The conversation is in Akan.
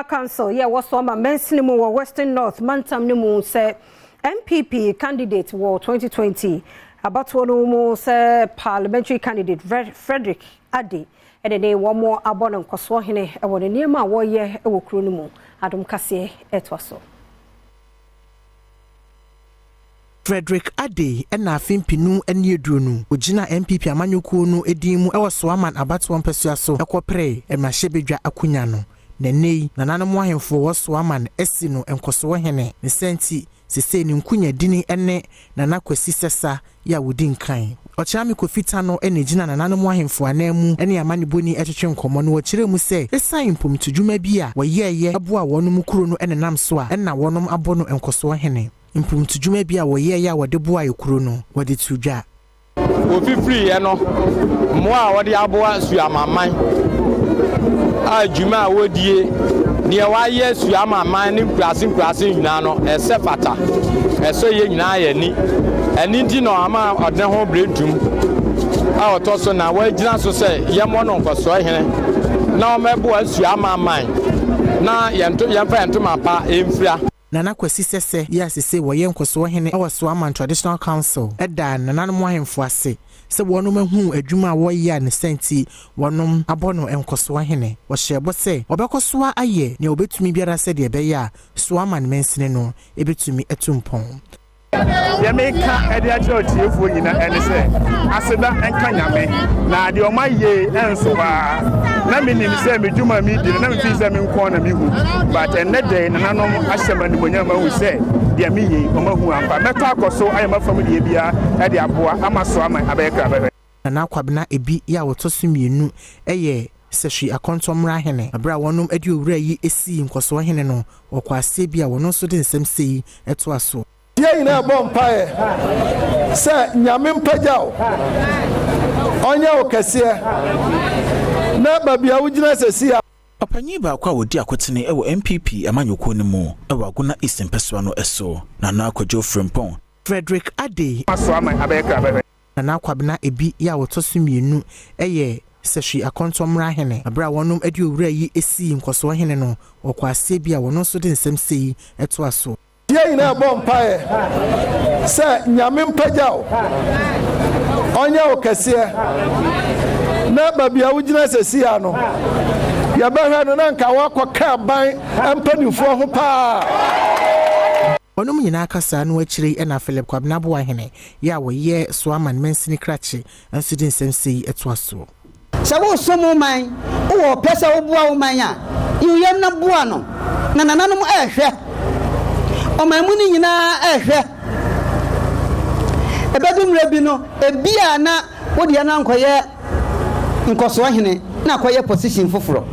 Council yɛ wɔ Suaman mansini mu wɔ Western North mantam no mu sɛ NPP candidate wɔ 2020 abatoɔ no mu sɛ parliamentary candidate Frederick Ade ɛde ne wɔn abɔ no nkɔsoɔ hene wɔ ne nneɛma a wɔreyɛ wɔ kuro no mu. Adom kaseɛ ɛtoa so. Frederick Adey na afe 2020 ogyinaa NPP amanyɔkuo no din mu wɔ Suaman abatoɔ mpasua so kɔperee mmarahyɛbadwa akonya no. Na nnɛ yi, nananom ahemfo wɔ Suaman asi no nkɔsoɔ hene. Ne saa nti, sesei ne nkonya dini ne Nana Kwasi Sɛsa yi a wɔdi nkan. Ɔkyeame Kofi Tano na ɛgyina nananom ahemfo ananmu ne amanebɔni twetwe nkɔmmɔ na ɔkyerɛɛ mu sɛ ɛsiane mpomtodwuma bi a wɔyɛeɛ boaa wɔnom kuro no nenam so a na wɔnom abɔ no nkɔsoɔ hene. Mpomtodwuma bi a wɔyɛeɛ a wɔde boae kuro no, wɔde too dwa. Wɔfifiriiɛ no, mmoa a wɔde aboa Suamanman a dwuma a wɔdie, deɛ wɔayɛ Suamanman ne nkuraase nkuraase nyinaa no, ɛsɛ fata, ɛsɔ yɛn nyinaa yɛn ani. Ɛno nti na ɔama ɔde ne ho berɛ ntum a ɔtɔ so na wɔagyina so sɛ yɛmmɔ no nkɔsoɔ hene na ɔmmɛboa Suamanman na yɛnto yɛmfa yɛn ntoma pa mfira. Nana Kwasi Sɛsɛ yi a sesei wɔyɛ nkɔsoɔ hene wɔ Soaman Traditional Council da nananom ahemfo ase sɛ wɔnom ahunu adwuma a wɔreyɛ a ne saa nti wɔnom abɔ no nkɔsoɔ hene. Wɔhyɛɛ bɔ sɛ wɔbɛkɔ so ara ayɛ nea wɔbɛtumi biara sɛdeɛ ɛbɛyɛ a Soaman mansini no bɛtumi atu mpɔn. Deɛ meka de akyerɛ ɔtiefoɔ nyina ɛne sɛ, aseda nka Nyame, na deɛ ɔma yie ɛnso hɔ ara. Na menim sɛ me dwuma medi no, na mefii sɛ me nko na mehu, but ɛnnɛ da yi nananom ahyɛ me animuonyam mahu sɛ deɛ meyɛ yi ɔmahu ampa. Mɛkɔ akɔ so ayɛ m'afam deɛ biara de aboa ama so ama abɛyɛ krabɛhwɛ. Nana Kwabena Ebi yi a ɔtɔ so mmienu yɛ Sahwi Akɔntɔmmra hene. Bere a wɔnom de owura yi sii nkɔsoɔ hene no, ɔkɔɔ aseɛ bi a wɔno nso de nsɛm sei toa soɔ. Yɛn nyinaa bɔ mpaeɛ sɛ Nyame mpagya wo, ɔnyɛ wo kɛseɛ, na baabi a wogyina sɛsi a. Ɔpanyin baako a ɔdi akotene wɔ NPP amanyɔkuo no mu wɔ Agona East mpɛsoa no so, Nana Kwadwo Frimpong. Frederick Adey. Asoa ma abɛyɛ krabɛhwɛ. Nana Kwabena Ebi yi a ɔtɔ so mmienu yɛ Sahwi Akɔntɔmmra hene. Bere a wɔnom de owura yi sii nkɔsoɔ hene no, ɔkɔɔ aseɛ bi a wɔno nso de nsɛm sei toa soɔ. Yɛn nyinaa bɔ mpaeɛ sɛ Nyame mpagya wo, ɔnyɛ wo kɛseɛ, na baabi a wogyina sɛsi a no, yɛbɛhwɛ no na nka woakɔka aban mpanimfoɔ ho paa. Wɔnom nyinaa kasaa no akyire yi na Philip Kwabena Boahene yi a ɔyɛ Soaman mansini krakye nso de nsɛm sei toa soɔ. Sɛ woresom wo man, wowɔ ɔpɛ sɛ woboa wo man a, yi wo yam na boa no. Na nananom rehwɛ. Ɔman mu no nyinaa rehwɛ. Ɛbɛdu mmerɛ bi no, ebia na wo deɛ no ankɔyɛ nkɔsoɔ hene na akɔyɛ position foforɔ.